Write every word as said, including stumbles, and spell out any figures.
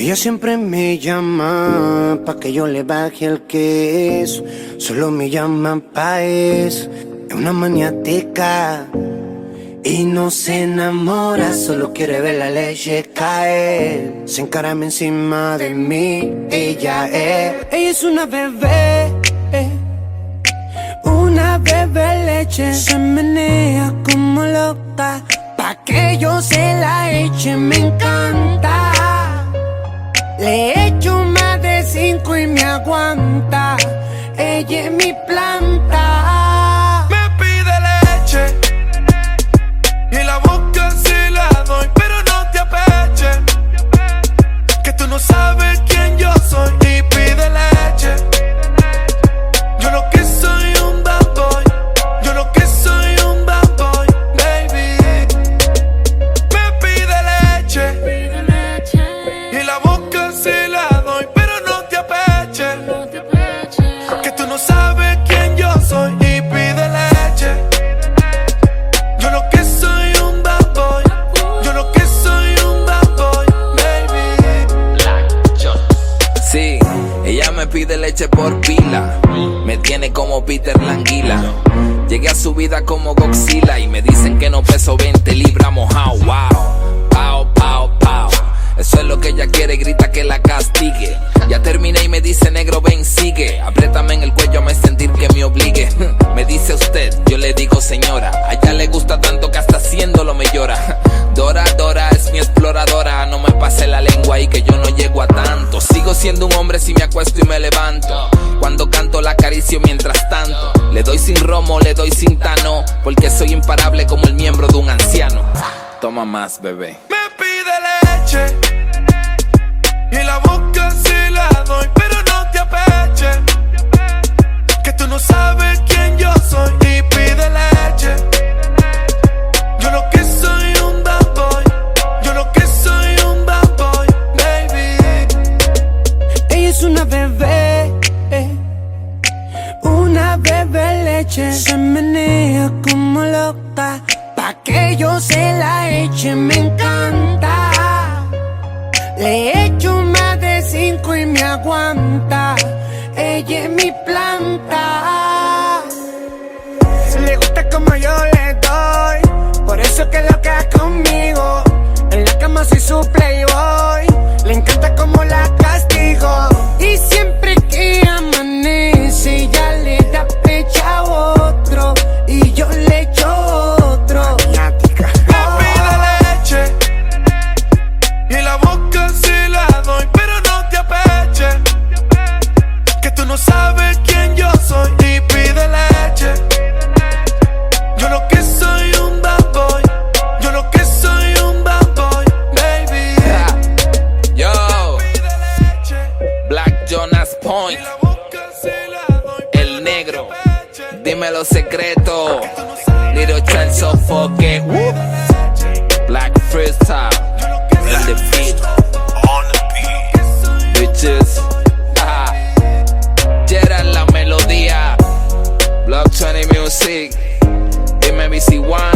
Ella siempre me llama pa que yo le baje el queso. Solo me llama pa eso. Es una maniática y no se enamora, solo quiere ver la leche caer. Se encarama encima de mí, ella es. Ella es una bebé, eh, una bebé leche. Se menea como loca pa que yo se la eche, me encanta. Le echo más de cinco y me aguanta. Ella es mi planta. Me pide leche y la boca se la doy, pero no te apeches, que tú no sabes quién yo soy y pide leche. Yo lo que soy un bad boy, yo lo que soy un bad boy, baby. Me pide leche y la boca se la doy, pero no te apeches, que tú no sabes quién yo soy y pide leche. Yo lo que soy un bad boy, yo lo que soy un bad boy, baby. Sí, ella me pide leche por pila, me tiene como Peter Languila. Llegué a su vida como Godzilla y me dicen que no peso veinte libras mojao, wow. Pao, pao, pao. Eso es lo que ella quiere, grita que la castigue. Ya terminé y me dice: "Negro, ven, sigue. Apriétame en el cuello, hazme sentir que me obligue." Me dice: "Usted", yo le digo: "Señora". A ella le gusta tanto que hasta haciéndolo me llora. Dora, Dora es mi exploradora. No me pase la lengua y que yo no llego a tanto. Sigo siendo un hombre si me acuesto y me levanto. Cuando canto la acaricio mientras tanto. Le doy sin romo, le doy sin tano, porque soy imparable como el miembro de un anciano. Toma más, bebé. Me pide leche y la boca se la doy, pero no te apeches, que tú no sabes quién yo soy y pide leche. Yo lo que soy un bad boy, yo lo que soy un bad boy, baby. Ella es una bebé, eh, una bebé leche. Se menea como loca pa que yo se la eche, me encanta. Le echo más de cinco y me aguanta. Ella es mi planta. Le gusta como yo le doy, por eso que loca conmigo. En la cama soy su playboy, le encanta como la castigo. Y siempre que amanece, ella le da pecho a otro y yo le echo otro. Maniática. Me pide leche y la boca se la doy, pero no te apeches, que tú no sabes quién yo soy y pide leche. Yo lo que soy un bad boy, yo lo que soy un bad boy, baby. Yo, Black Jonas Point, el negro. Dímelo, Secreto. Little Chance of fucking whoop. Black freestyle. In the beat. On the beat. Bitches. Ah. Gerard la melodía. Block twenty Music. M B C One.